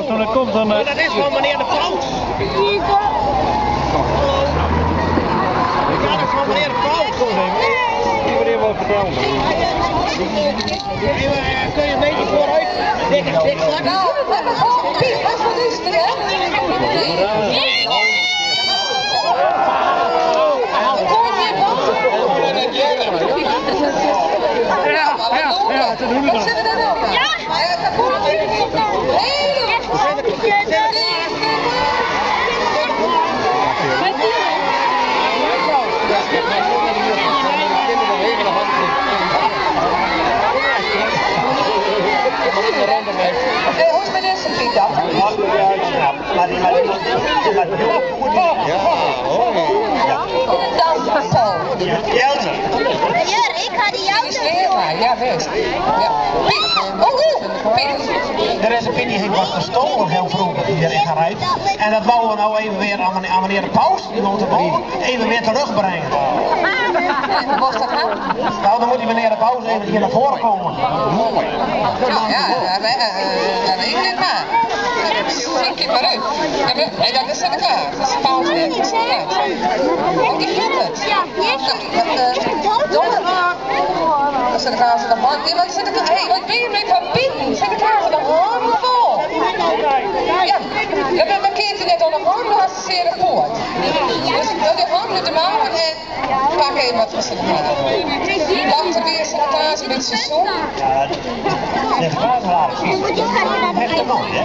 Als het komt dan... Dat is van meneer de Paus. Ja, dat is van meneer de Paus. Die meneer wel vertellen. Even, kun je een beetje vooruit? Dikke zigzag. Nou, oh, Piet, wat is het, hè? Ja, dat doen we Wat zullen we dan doen? Ja! Hey, hoe is meneer zijn Piet dan? Dan zo. Jur, ik ga die Die is auto. leerbaar, ja best. Ja. Piet, oh, oeh, Piet. Er is een Piet die heeft wat gestolen heel vroeg hier in Garijp. En dat wouden we nou even weer aan meneer de Paus, die woont erboven, even weer terugbrengen. En hoe was dat nou? Nou, dan moet die meneer de Paus even hier naar voren komen. Nou ja, dat weet ik het maar. Zink je maar uit. Ja, maar, nee, dat is Sinterklaas. Dat is Pauswerk. Dat is Sinterklaas. Oh, die vindt het. Ja, hier. Nou, dat, donder. Sinterklaas is nog hard. Nee, maar Sinterklaas, hé, wat ben je met van Piet? Sinterklaas is nog handen vol. Ja, ja, maar markeert hij net al nog handen als ze zeer poort. Dus dat die handen te maken en pak even wat voor Sinterklaas. Wacht er weer Sinterklaas, een beetje seizoen. Ja, Sinterklaas raar. Echt mooi, hè?